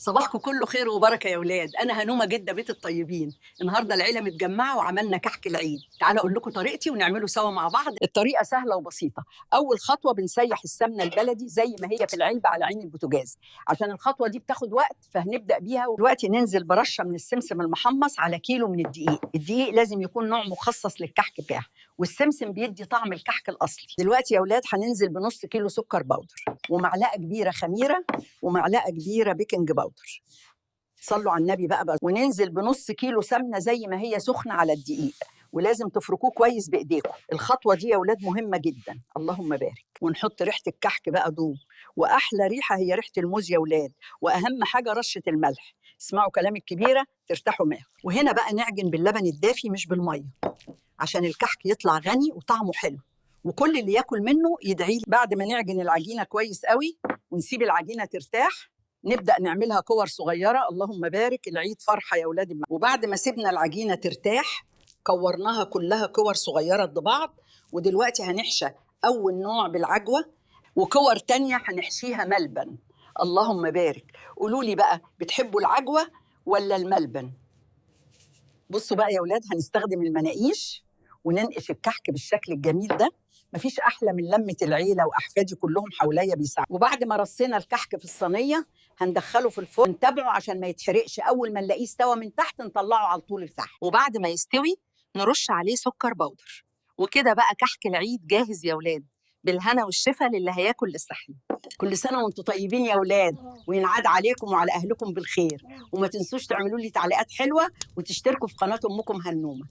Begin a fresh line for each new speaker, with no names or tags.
صباحكم كله خير وبركة يا ولاد. انا هنومه جده بيت الطيبين. النهارده العيلة متجمعه وعملنا كحك العيد. تعالوا اقول لكم طريقتي ونعمله سوا مع بعض. الطريقة سهلة وبسيطة. اول خطوة بنسيح السمنة البلدي زي ما هي في العلبة على عين البوتاجاز، عشان الخطوة دي بتاخد وقت فهنبدا بيها. ودلوقتي ننزل برشه من السمسم المحمص على كيلو من الدقيق. الدقيق لازم يكون نوع مخصص للكحك بتاعه، والسمسم بيدي طعم الكحك الاصلي. دلوقتي يا ولاد هننزل بنص كيلو سكر powder، ومعلقة كبيرة خميره، ومعلقة كبيرة baking powder. صلوا على النبي بقى. وننزل بنص كيلو سمنه زي ما هي سخنة على الدقيق، ولازم تفركوه كويس بايديكم. الخطوة دي يا ولاد مهمة جدا، اللهم بارك. ونحط ريحه الكحك بقى دوب، واحلى ريحه هي ريحه الموز يا ولاد، واهم حاجة رشه الملح. اسمعوا كلام الكبيرة ترتاحوا معاه. وهنا بقى نعجن باللبن الدافي مش بالمية، عشان الكحك يطلع غني وطعمه حلو، وكل اللي ياكل منه يدعي لي. بعد ما نعجن العجينة كويس قوي ونسيب العجينة ترتاح، نبدأ نعملها كور صغيرة. اللهم بارك، العيد فرحة يا ولاد. وبعد ما سيبنا العجينة ترتاح كورناها كلها كور صغيرة قد بعض. ودلوقتي هنحشى أول نوع بالعجوة، وكور تانية هنحشيها ملبن. اللهم بارك. قولوا لي بقى، بتحبوا العجوة ولا الملبن؟ بصوا بقى يا ولاد، هنستخدم المناقيش وننقش الكحك بالشكل الجميل ده. مفيش أحلى من لمة العيلة وأحفادي كلهم حواليا بيساعدوا. وبعد ما رصينا الكحك في الصينية هندخله في الفرن، نتابعه عشان ما يتحرقش. أول ما نلاقيه استوى من تحت نطلعه على طول لتحت.
وبعد ما يستوي نرش عليه سكر powder. وكده بقى كحك العيد جاهز يا ولاد، بالهنا والشفا للي هياكل للصحي.
كل سنة وانتم طيبين يا ولاد، وينعاد عليكم وعلى أهلكم بالخير. وما تنسوش تعملوا لي تعليقات حلوة وتشتركوا في قناة أمكم هنومة.